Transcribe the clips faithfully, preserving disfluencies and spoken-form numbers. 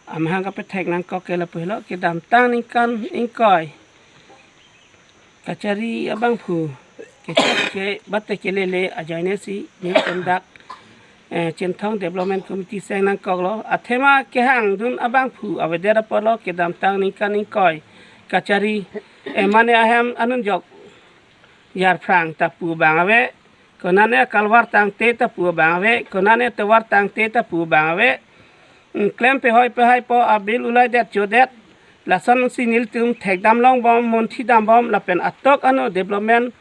Amahang kapethek nangkok ke lapu helo, kedamtang ningkan ingkoi kachari abangphu kechokche bate kelele ajoine si nelitum dak, eh, Chinthong Development Committee seng nangkoklo. Athema kehangdun abangphu avedet apotlo, kedamtang ningkan ingkoi kachari, eh, mane ahem anunjok yarphrang ta pu abang ave, konane kalvar tangte ta pu abang ave, konane tovar tangte ta pu abang ave. Hmm, klem pehoi pehaipo abil ulaidet chodet, lasonsi nelitum thekdam longbom, munthidambom, lapen atok ano development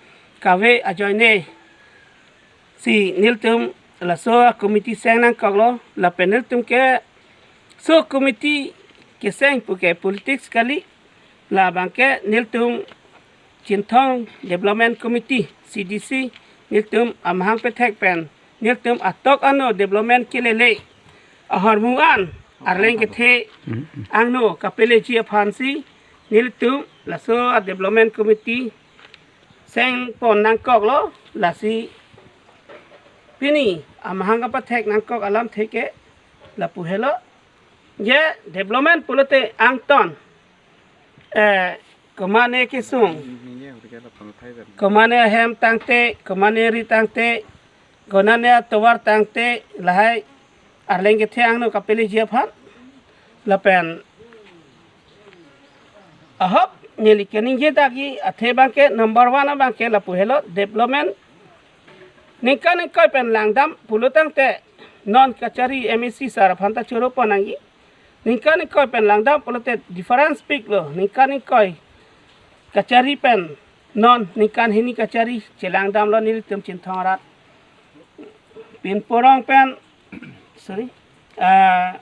kave ajoine si nelitum laso committee seng nangkoklo. Lapen nelitum ke so committee keseng puke politics kali, labangke nelitum Chinthong Development Committee, C D C, nelitum amahang pethek pen nelitum atok ano development kelele ahormu an arleng kethe angno kapeleji aphansi nelitum laso a development committee seng pon nangkoklo. Lasi pini amahang kapethek nangkok alamthe ke lapu helo, je development pulote angton, eh, komane kesung, komane ahem tangte, komane ri tangte, konane tovar tangte, lahai arleng kethe angno kapeleji aphan. Lapen ahok neli keningje dagi athe abangke number one abangke lapu helo, development ningkan ingkoi pen langdam pulo tangte non kachari M A C sir aphan ta choro pon nangji. Ningkan ingkoi pen langdam pulote difference piklo, ningkan ingkoi kachari pen non ningkan hini kachari chelangdamlo nelitum Chinthong arat. Pinporong pen, sorry, ah,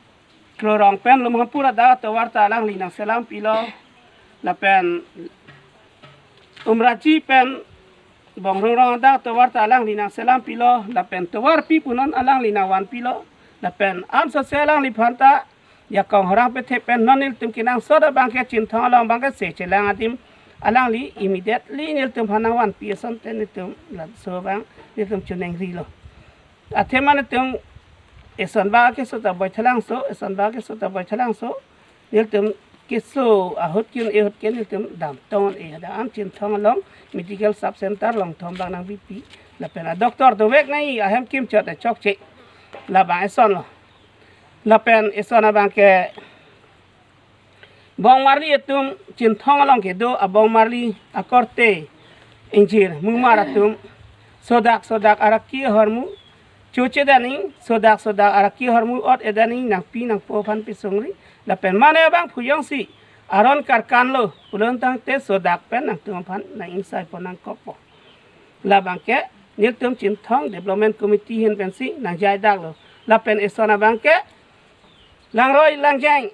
Klorong pen Lumhampur adak tovar ta alangli nangselam pilo, lapen Umraji pen Bongrung rong adak tovar ta alangli nangselam pilo, lapen tovar pi punon alangli nangvan pilo, lapen ansose alangliphan ta jakong horang pethe pen non nelitum kenangsot abangke Chinthong along abangke se chelang adim alangli immediately nelitum aphan nangvan pi asonte nelitum laso abang nelitum choningri lo. Athema nelitum eson ba keso ta Boithalangso, eson ba keso ta Boithalangso, nelitum keso ahut kin ehut kin nelitum damtong-e, hadak an Chinthong along medical sub center longthom abang nangbipi, lapen a doctor dovek nangji ahem kimchot chokche, labang eson lo. Lapen eson abangke bongmarli atum Chinthong along kedo abongmarli akorte ingjir mumar atum sodak sodak araki ahormu choche daning, sodak sodak araki ahormu ot edaning, nangpi nangpo aphan pisungri, lapen mane abangphu jongsi aron karkanlo pulo tangte sodak pen nangtum aphan nang-ingsai pon nangkokpo. Labangke nelitum Chinthong Development Committee ahin pensi nangjaidaklo. Lapen eson abangke langroi langjang